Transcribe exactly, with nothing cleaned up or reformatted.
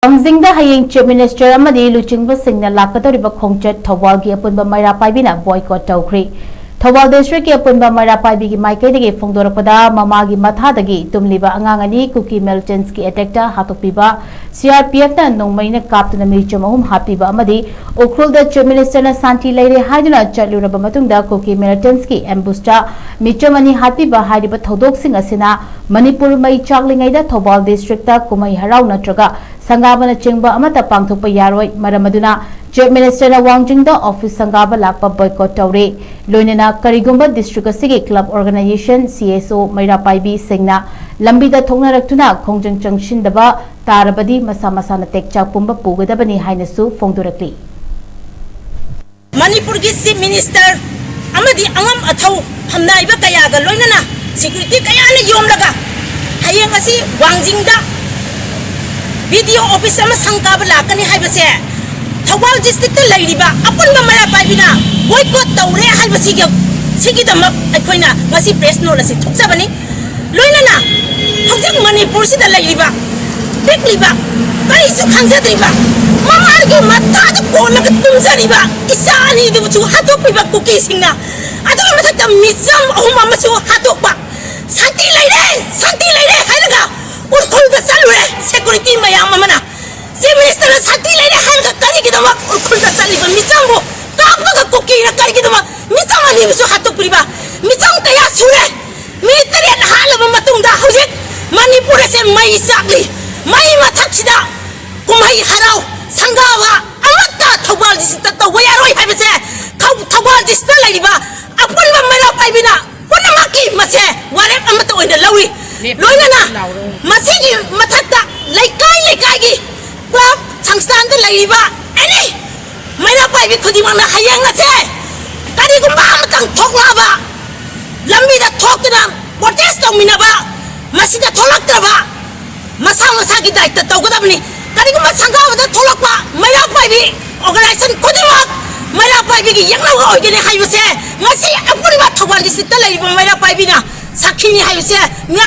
ꯋꯥꯡꯖꯤꯡꯗ ꯍꯌꯦꯡ Chief Minister ꯑꯃꯗꯤ ꯂꯨꯆꯤꯡꯕꯁꯤꯡꯅ ꯂꯥꯛꯀꯗꯧꯔꯤꯕ ꯈꯣꯡꯆꯠ ꯊꯧꯕꯥꯜꯒꯤ ꯑꯄꯨꯟꯕ ꯃꯩꯔꯥ ꯄꯥꯏꯕꯤꯅ boycott ꯇꯧꯈ꯭ꯔꯤ꯫ ꯊꯧꯕꯥꯜ districtꯀꯤ ꯑꯄꯨꯟꯕ ꯃꯩꯔꯥ ꯄꯥꯏꯕꯤꯒꯤ ꯃꯥꯏꯀꯩꯗꯒꯤ ꯐꯣꯡꯗꯣꯔꯛꯄꯗ, ꯃꯃꯥꯒꯤ ꯃꯊꯥꯗꯒꯤ ꯇꯨꯝꯂꯤꯕ ꯑꯉꯥꯡ ꯑꯅꯤ ꯀꯨꯀꯤ militantꯀꯤ attackꯇ ꯍꯥꯠꯇꯣꯛꯄꯤꯕ, CRPFꯅ ꯅꯣꯡꯃꯩꯅ ꯀꯥꯞꯇꯨꯅ ꯃꯤꯆꯝ ꯑꯍꯨꯝ ꯍꯥꯠꯄꯤꯕ ꯑꯃꯗꯤ ꯎꯈ꯭ꯔꯨꯜꯗ Chief Ministerꯅ ꯁꯥꯟꯇꯤ ꯂꯩꯔꯦ ꯍꯥꯏꯗꯨꯅ ꯆꯠꯂꯨꯔꯕ ꯃꯇꯨꯡꯗ ꯀꯨꯀꯤ militantꯀꯤ ambushꯇ ꯃꯤꯆꯝ ꯑꯅꯤ ꯍꯥꯠꯄꯤꯕ ꯍꯥꯏꯔꯤꯕ ꯊꯧꯗꯣꯛꯁꯤꯡ ꯑꯁꯤꯅ ꯃꯅꯤꯄꯨꯔ ꯃꯩ ꯆꯥꯛꯂꯤꯉꯩꯗ ꯊꯧꯕꯥꯜ districtꯇ ꯀꯨꯝꯍꯩ ꯍꯔꯥꯎ ꯅꯠꯇ꯭ꯔꯒ ꯁꯪꯒꯥꯕꯅꯆꯤꯡꯕ ꯑꯃꯠꯇ ꯄꯥꯡꯊꯣꯛꯄ ꯌꯥꯔꯣꯏ꯫ ꯃꯔꯝ ꯑꯗꯨꯅ Chief Ministerꯅ ꯋꯥꯡꯖꯤꯡꯗ office ꯁꯪꯒꯥꯕ ꯂꯥꯛꯄ boycott ꯇꯧꯔꯦ꯫ ꯂꯣꯏꯅꯅ ꯀꯔꯤꯒꯨꯝꯕ district ꯑꯁꯤꯒꯤ club organization, CSO, ꯃꯩꯔꯥ ꯄꯥꯏꯕꯤꯁꯤꯡꯅ ꯂꯝꯕꯤꯗ ꯊꯣꯛꯅꯔꯛꯇꯨꯅ ꯈꯣꯡꯖꯪ ꯆꯪꯁꯤꯟꯗꯕ ꯇꯥꯔꯕꯗꯤ ꯃꯁꯥ ꯃꯁꯥꯅ ꯇꯦꯛꯆꯥꯛ ꯄꯨꯝꯕ ꯄꯨꯒꯗꯕꯅꯤ ꯍꯥꯏꯅꯁꯨ ꯐꯣꯡꯗꯣꯔꯛꯂꯤ꯫ ꯃꯅꯤꯄꯨꯔꯒꯤ Chief Minister ꯑꯃꯗꯤ ꯑꯉꯝ ꯑꯊꯧ ꯐꯝꯅꯥꯏꯕ ꯀꯌꯥꯒ ꯂꯣꯏꯅꯅ security ꯀꯌꯥꯅ ꯌꯣꯝꯂꯒ ꯍꯌꯦꯡ ꯑꯁꯤ ꯋꯥꯡꯖꯤꯡꯗ BDO office ꯑꯃ ꯁꯪꯒꯥꯕ ꯂꯥꯛꯀꯅꯤ ꯍꯥꯏꯕꯁꯦ ꯊꯧꯕꯥꯜ districtꯇ ꯂꯩꯔꯤꯕ ꯑꯄꯨꯟꯕ ꯃꯩꯔꯥ ꯄꯥꯏꯕꯤꯅ boycott ꯇꯧꯔꯦ ꯍꯥꯏꯕꯁꯤꯒꯤ, ꯁꯤꯒꯤꯗꯃꯛ ꯑꯩꯈꯣꯏꯅ ꯉꯁꯤ press note ꯑꯁꯤ ꯊꯣꯛꯆꯕꯅꯤ꯫ ꯂꯣꯏꯅꯅ ꯍꯧꯖꯤꯛ ꯃꯅꯤꯄꯨꯔꯁꯤꯗ ꯂꯩꯔꯤꯕ ꯄꯤꯛꯂꯤꯕ, ꯀꯔꯤꯁꯨ ꯈꯪꯖꯗ꯭ꯔꯤꯕ, ꯃꯃꯥꯒꯤ ꯃꯊꯥꯗ ꯀꯣꯜꯂꯒ ꯇꯨꯝꯖꯔꯤꯕ ꯏꯆꯥ ꯑꯅꯤꯗꯨꯕꯨꯁꯨ ꯍꯥꯠꯇꯣꯛꯄꯤꯕ ꯀꯨꯀꯤꯁꯤꯡꯅ, ꯑꯗꯨꯒꯤ ꯃꯊꯛꯇ ꯃꯤꯆꯝ ꯑꯍꯨꯝ ꯑꯃꯁꯨ ꯍꯥꯠꯇꯣꯛꯄ꯫ ꯁꯥꯟꯇꯤ ꯂꯩꯔꯦ, ꯁꯥꯟꯇꯤ ꯂꯩꯔꯦ ꯍꯥꯏꯔꯒ ꯎꯈ꯭ꯔꯨꯜꯗ ꯆꯠꯂꯨꯔꯦ security ꯃꯌꯥꯝ ꯑꯃꯅ꯫ Chief Ministerꯅ ꯁꯥꯟꯇꯤ ꯂꯩꯔꯦ ꯍꯥꯏꯔꯒ ꯀꯔꯤꯒꯤꯗꯃꯛ ꯎꯈ꯭ꯔꯨꯜꯗ ꯆꯠꯂꯤꯕ ꯃꯤꯆꯝꯕꯨ ꯀꯥꯞꯄꯒ ꯀꯨꯀꯤꯅ ꯀꯔꯤꯒꯤꯗꯃꯛ ꯃꯤꯆꯝ ꯑꯅꯤꯕꯨꯁꯨ ꯍꯥꯠꯇꯣꯛꯄꯤꯔꯤꯕ? ꯃꯤꯆꯝ ꯀꯌꯥ ꯁꯨꯔꯦ꯫ ꯃꯤ ꯇꯔꯦꯠ ꯍꯥꯠꯂꯕ ꯃꯇꯨꯡꯗ ꯍꯧꯖꯤꯛ ꯃꯅꯤꯄꯨꯔ ꯑꯁꯦ ꯃꯩ ꯆꯥꯛꯂꯤ꯫ ꯃꯩ ꯃꯊꯛꯁꯤꯗ ꯀꯨꯝꯍꯩ ꯍꯔꯥꯎ ꯁꯪꯒꯥꯕ ꯑꯃꯠꯇ ꯊꯧꯕꯥꯜ districtꯇ ꯇꯧꯕ ꯌꯥꯔꯣꯏ ꯍꯥꯏꯕꯁꯦ ꯊꯧ-, ꯊꯧꯕꯥꯜ districtꯇ ꯂꯩꯔꯤꯕ ꯑꯄꯨꯟꯕ ꯃꯩꯔꯥ ꯄꯥꯏꯕꯤꯅ ꯄꯨꯝꯅꯃꯛꯀꯤ ꯃꯁꯦ ꯋꯥꯔꯦꯞ ꯑꯃꯠꯇ ꯑꯣꯏꯅ ꯂꯧꯔꯤ꯫ ꯂꯣꯏꯅꯅ ꯃꯁꯤꯒꯤ ꯃꯊꯛꯇ ꯂꯩꯀꯥꯏ ꯂꯩꯀꯥꯏꯒꯤ club ꯁꯪꯁꯊꯥꯟꯗ ꯂꯩꯔꯤꯕ any ꯃꯩꯔꯥ ꯄꯥꯏꯕꯤ ꯈꯨꯗꯤꯡꯃꯛꯅ ꯍꯌꯦꯡ ꯑꯁꯦ ꯀꯔꯤꯒꯨꯝꯕ ꯑꯃꯇꯪ ꯊꯣꯛꯂꯛꯑꯕ, ꯂꯝꯕꯤꯗ ꯊꯣꯛꯇꯨꯅ protest ꯇꯧꯃꯤꯟꯅꯕ, ꯃꯁꯤꯗ ꯊꯣꯛꯂꯛꯇ꯭ꯔꯕ ꯃꯁꯥ ꯃꯁꯥꯒꯤ ꯗꯥꯏꯇ ꯇꯧꯒꯗꯕꯅꯤ꯫ ꯀꯔꯤꯒꯨꯝꯕ ꯁꯪꯒꯥꯕꯗ ꯊꯣꯛꯂꯛꯄ ꯃꯩꯔꯥ ꯄꯥꯏꯕꯤ organization ꯈꯨꯗꯤꯡꯃꯛ ꯃꯩꯔꯥ ꯄꯥꯏꯕꯤꯒꯤ ꯌꯦꯛꯅꯕ ꯑꯣꯏꯒꯅꯤ ꯍꯥꯏꯕꯁꯦ ꯉꯁꯤ ꯑꯄꯨꯟꯕ ꯊꯧꯕꯥꯜ districtꯇ ꯂꯩꯔꯤꯕ ꯃꯩꯔꯥ ꯄꯥꯏꯕꯤꯅ ꯁꯥꯈꯤꯅꯤ ꯍꯥꯏꯕꯁꯦ ꯃꯤꯌꯥꯝ